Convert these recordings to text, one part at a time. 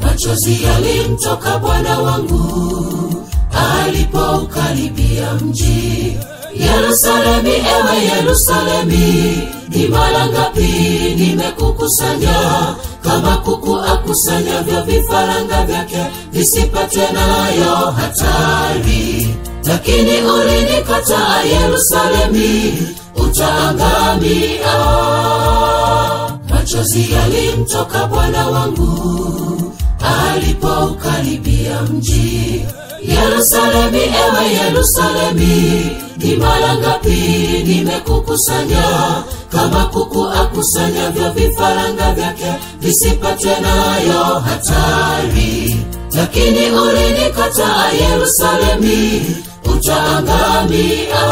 Machozi yalimtoka Bwana wangu alipoukaribia mji. Yerusalemi, ewe Yerusalemi, ni mara ngapi nimekukusanya kama kuku akusanyavyo vifaranga vyake visipatwe nayo hatari. Lakini ulinikataa Yerusalemi, utaangamia. Machozi yalimtoka Bwana wangu alipoukaribia mji. Yerusalemi, ewe Yerusalemi, ni mara ngapi nimekukusanya kama kuku akusanyavyo vifaranga vyake visipatwe nayo hatari. Lakini ulinikataa Yerusalemi, utaangamia.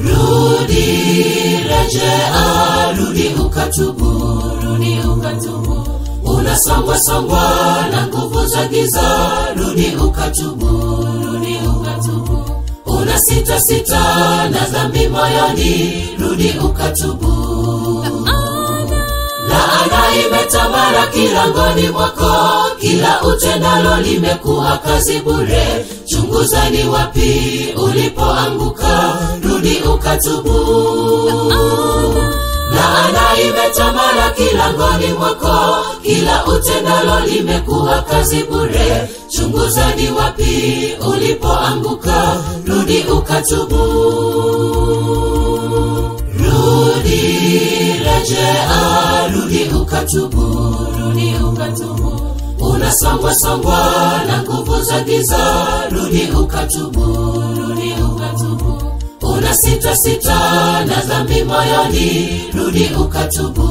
Rudi, rejea, rudi ukatubu, rudi ukatubu. Unasongwa songwa na nguvu za giza, rudi ukatubu, rudi ukatubu. Una sita sita na dhambi moyoni, rudi ukatubu. Laana imetamalaki langoni mwako, kila utendalo limekuwa kazi bure. Chunguza ni wapi ulipoanguka, rudi ukatubu. Laana imetamalaki langoni mwako, kila utendalo limekuwa kazi bure. Chunguza ni wapi ulipoanguka, rudi ukatubu. Rudi, rejea, rudi ukatubu, rudi ukatubu. Unasongwa songwa na nguvu za giza, rudi ukatubu, rudi ukatubu. Una sita sita na dhambi moyoni, rudi ukatubu.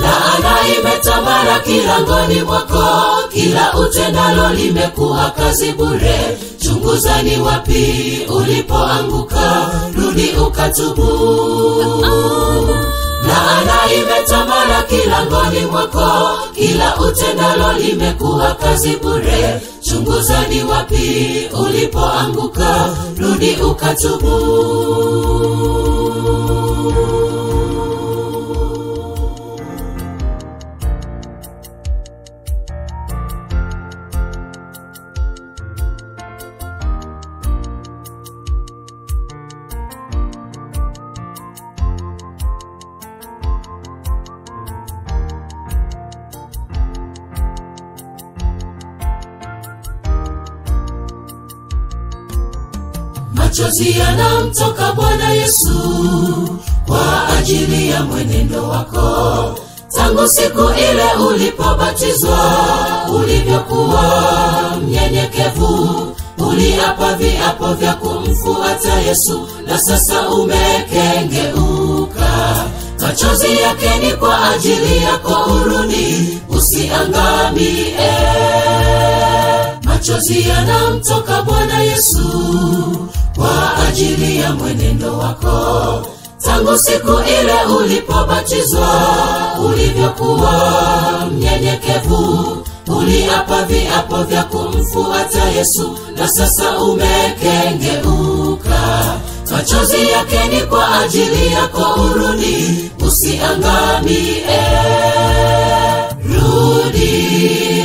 Laana imetamalaki langoni mwako, kila utendalo limekuwa kazi bure. Chunguza ni wapi ulipoanguka, rudi ukatubu. Laana imetamalaki langoni mwako, kila utendalo limekuwa kazi bure. Chunguza ni wapi ulipoanguka, rudi ukatubu. Machozi yanamtoka Bwana Yesu kwa ajili ya mwenendo wako. Tangu siku ile ulipobatizwa, ulivyokuwa mnyenyekevu, uliapa viapo vya kumfuata Yesu, na sasa umekengeuka. Machozi yake ni kwa ajili yako, urudi usiangamie. Machozi yanamtoka Bwana Yesu kwa ajili ya mwenendo wako. Tangu siku ile ulipobatizwa, ulivyokuwa mnyenyekevu, uliapa viapo vya kumfuata Yesu, na sasa umekengeuka. Machozi yake ni kwa ajili yako, urudi usiangamie. Rudi,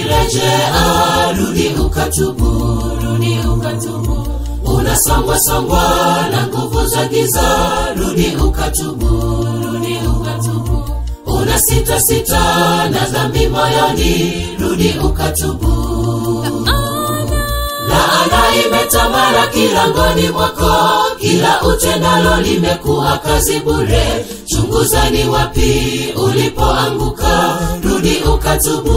rejea, rudi ukatubu, rudi ukatubu. Unasongwa songwa na nguvu za giza, rudi ukatubu, rudi ukatubu. Una sita sita na dhambi moyoni, rudi ukatubu. Laana imetamalaki langoni mwako, kila utendalo limekuwa kazi bure. Chunguza ni wapi ulipoanguka, rudi ukatubu.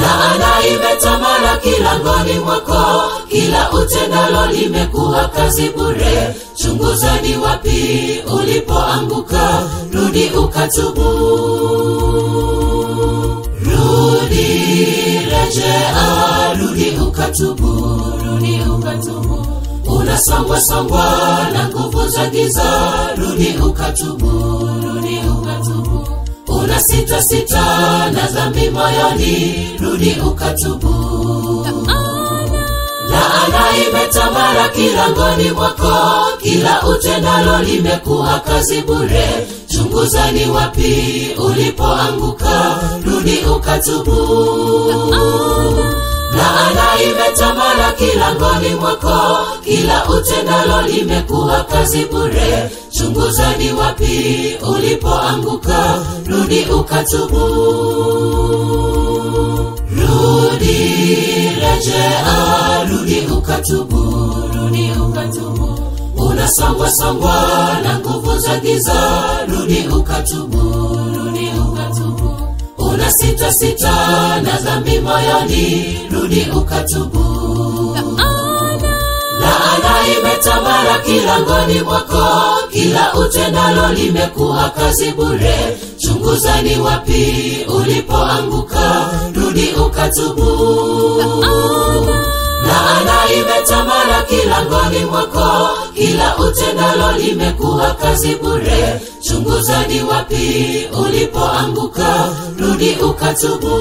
Laana imetamalaki langoni mwako, kila utendalo limekuwa kazi bure. Chunguza ni wapi ulipoanguka, rudi ukatubu. Rudi, rejea, rudi ukatubu, rudi ukatubu. Unasongwa songwa na nguvu nguvu za giza, rudi ukatubu, rudi ukatubu. Una sita sita na dhambi moyoni, rudi ukatubu. Laana imetamalaki langoni mwako, kila utendalo limekuwa kazi bure. Chunguza ni wapi ulipoanguka, rudi ukatubu. Laana imetamalaki langoni mwako, kila utendalo limekuwa kazi bure. Chunguza ni wapi ulipoanguka, rudi ukatubu. Rudi, rejea, rudi ukatubu, rudi ukatubu. Unasongwa songwa na nguvu za giza, rudi ukatubu, rudi ukatubu. Una sita sita na dhambi moyoni, rudi ukatubu. Laana imetamalaki langoni mwako, kila utendalo limekuwa kazi bure. Chunguza ni wapi ulipoanguka, rudi ukatubu. Laana imetamalaki langoni mwako, kila utendalo limekuwa kazi bure. Chunguza ni wapi ulipoanguka, rudi ukatubu.